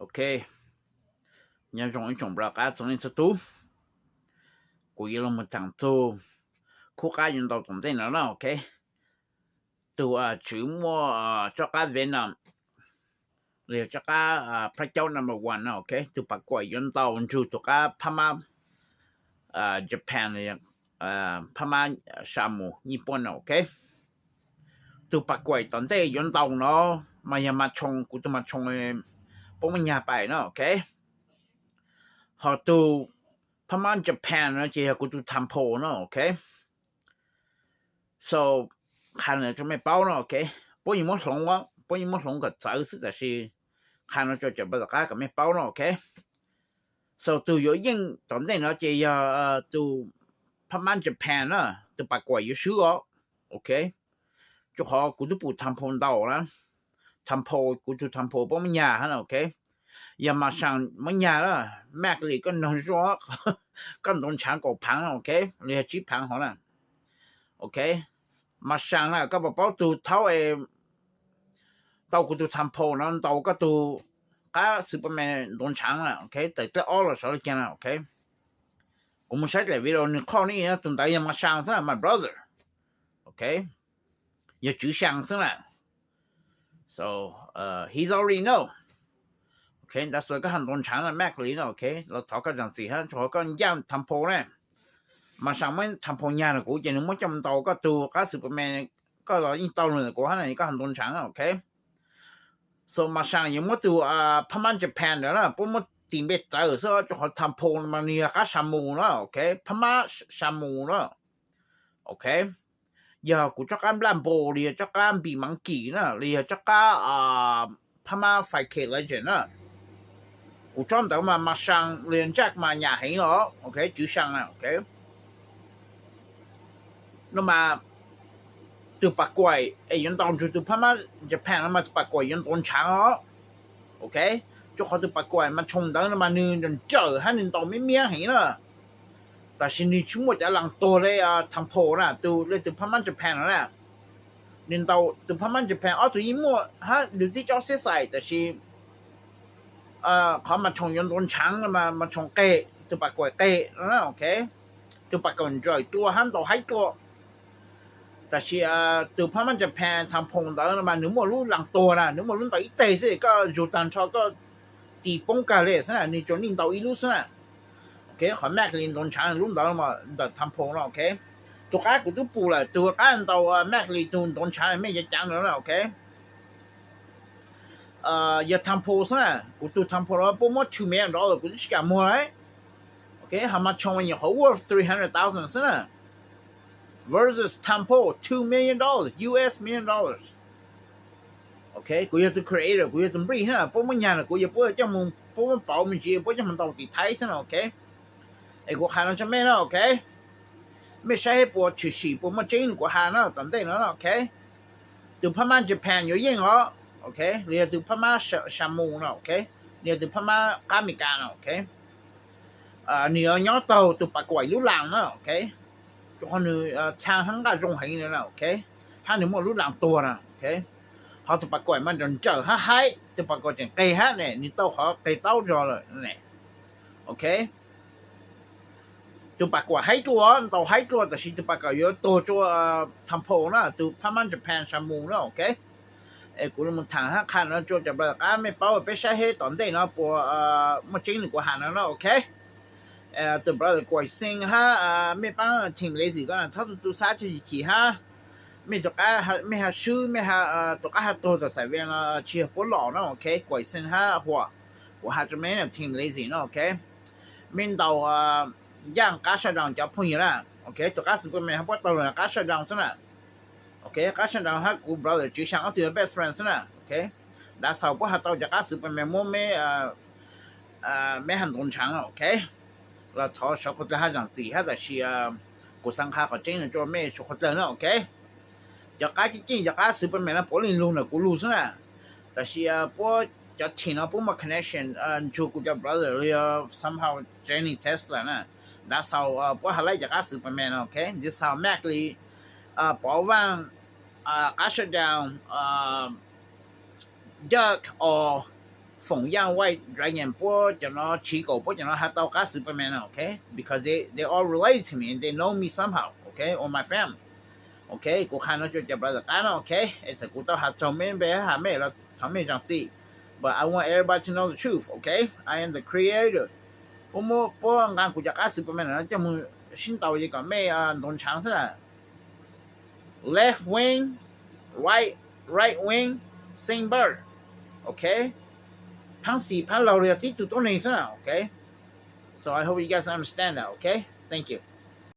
Ok, nyob zoo ib tsoom npawg qab txhua leej txhua tus, kuv yuav los mus tham txug khub qab yuav ntau tom ntej no na, ok. Tus tswv muaj tsob qab Venom, los yog tsob qab phab caub number one no, ok. Tus pas kuam yuav ntau nrug tus qab phab mab Japan, phab mab sa mus Nyij Pooj no, ok. Tus pas kuam tom ntej yuav ntau no mas yog mas tshoo, kuv tug mas tshoo puab muab nyag pais no, ok. Ho tus phab mab Japan no ces yog kuv tus temple no, ok. So, qha no rua mej paub no, ok. Puab yeej muab hloov, puab yeej muab hloov kom txawv xwb, tab sis qha no rua cov npawg tom qab kom mej paub no, ok. So tus yuav yeej tom ntej no ces yog tus phab mab Japan na, tus pas kuam yuav swb os, ok. Rua qhov kuv tub pum temple ntau na, temple, kuv tug temple puab muab nyag hab no, ok. Yog mas saa muab nyag na, Mac li koj noog zuaj, koj ntoo tshaav kaum phaav no, ok, los yog tsib phaav hov na, ok. Mas saa na, koj puas paub tug thaub es tau kuv tug temple no ntau koj tug qab Superman ntoo tshaav na, ok, tawm dlej ob los sav le caag na, ok. Kuv moog saib dlaim video nwg qhoj ne, tus ntawd yog mas saa xwb na, my brother, ok, yog tswv saa xwb na. So he's already know, ok, that's why koj has ntoo tshaav na, Mac li no, ok. Los thov koj zaam txim hab, rua qhov koj ncaaj temple na, mas saa muab temple nyag no kuv ces nwg muab coj mus ntau koj tug qab Superman, koj los yeej tau lug ntawm kuv hab na, koj has ntoo tshaav na, ok. So mas saa yuav muab tug phab mab Japan ntawd na, puab muab tis npe txawv xwb, rua qhov temple mas nwg yog qab sa mus na, ok, phab mab sa mus na, ok. Yog kuv rov qab nplaj npo, los yog rov qab npis maav kis na, los yog rov qab phab mab five K legend na, kuv tsob ntawd mas mas saa los yog Jack mas nyam heev los, ok, tswv saa na, ok. No mas tug pas kuam es yuav ntau nrug tug phab mab Japan no mas tug pas kuam yuav ntau ntshaav os, ok. Rua qhov tug pas kuam mas tshoo ntawd no mas nwg nrawm hab nwg ntau miab miab heev na, tab sis nwg tsi muaj cov laag tuag le temple na, tus le tug phab mab Japan no na. Nwg ntau, tug phab mab Japan ob tug yeej muaj hab lug tib tsob xib xais, tab sis qhov mas tshoo yuav ntau ntshaav no mas mas tshoo qeg, tug pas kuam qeg no na, ok. Tug pas kuam nrawm dlua hab ntau haib dlua. Tab sis tug phab mab Japan temple ntawd no mas nwg muaj lub laag tuag na, nwg muaj lub ntawd ib teg xwb, koj zug taag nrho koj tis poob kag le xwb na, nwg tsuas nij ntau ib lub xwb na. Ok, qhov Mac li ntau ntshaav lub ntawd ntawm temple no, ok. Tug qab kuv tub pum lawm, tug qab ntau Mac li tug ntau ntshaav mej cov caav no na, ok. Yog temple xwb na, kuv tug temple no puab muab two million dollar kuv tub tsi kam muag lawm. Ok, ho mas tshoo nyuam qhuav worth three hundred thousand xwb na. Versus temple two million dollars, U S million dollars. Ok, kuv yog tug creator, kuv yog tug nplij na, puab muab nyag no kuv yog puab coj moog, puab muab pauv me ntsis puab coj moog ntau tim Thaib xwb na, ok. Es kuv qha no tsua mej na, ok. Mej saib puas tshwm sim puas muaj tseeb le kuv has na tom ntej no, ok. Tug phab mab Japan yuav yeej os, ok, los yog tug phab mab sa mus no, ok, los yog tug phab mab qab Amelikas no, ok. Nwg yuav nyob taug tug pas kuam lub laag na, ok. Rua qhov nwg txhaa hab nqaj zoo heev na, ok, hab nwg muaj lub laag tuag na, ok. Ho tug pas kuam mas nrawm nrawm hab haib, tug pas kuam tseem qeg hab ne, nwg tau qhov qeg taub zog lawm ne, ok. Tug pas kuam haib dlua, ntau haib dlua, tab sis tug pas kuam yuav tuag rua temple na, tug phab mab Japan sa mus na, ok. Es kuv lug moog thaam hab qha no rua cov brother qab mej paub, peb saib hab tom ntej no puas muaj tseeb le kuv has no na, ok. Tug brother Kuam Xeej hab mej paab team Lazy ko na, txhob tu tu sab tseg chim chim hab. Mej, mej has swb, mej, tug qab has tuag tom Xais Vees no tsi yog puab lom na, ok. Kuam Xeej hab Huam, kuv has rua mej team Lazy no, ok. Mej ntaus ncaaj qab shutdown cov phooj ywg na, ok. Tug qab Superman hab puab tau lug qab shutdown xwb na, ok. Qab shutdown hab kuv brother Tswv Xyaa ob tug yog best friend xwb na, ok. Ntav xaus puab has tau cov qab Superman muab mej, mej has ntau ntshaav no, ok. Los thov suav qhua dlawg hab zaam txim hab, tab sis kuv xaav qha qhov tseeb no rua mej suav qhua dlawg na, ok. Cov qab keej keej, cov qab Superman no puav leej lug ntawm kuv lug xwb na. Tab sis puab cov team no puab muaj connection nrug kuv cov brother los yog somehow Jenny Tesla na. Ntav xaus puab has laib cov qab Superman no, ok. Ntav xaus Mac li, Pov Vaaj, qab shutdown, Duck or Foom Yaj, White Dragon, puab cov no, Chico, puab cov no has tau qab Superman no, okay? Because they, they all related to me and they know me somehow, okay? Or my family. Okay, kuv qha no rua cov brother qab no, okay? Es txawm kuv tau has txog mej npe, has mej los thov mej zam txim. But I want everybody to know the truth, okay? I am the creator. Puab muab, puab nqa kuv cov qab Superman no coj moog sib ntaus es kom mej ntaus ntshaav xwb na. Left wing, right, right wing, same bird. Okay? Phaab xim phaab laug los yog tib tug tuab neeg xwb na, okay? So I hope you guys understand that, okay? Thank you.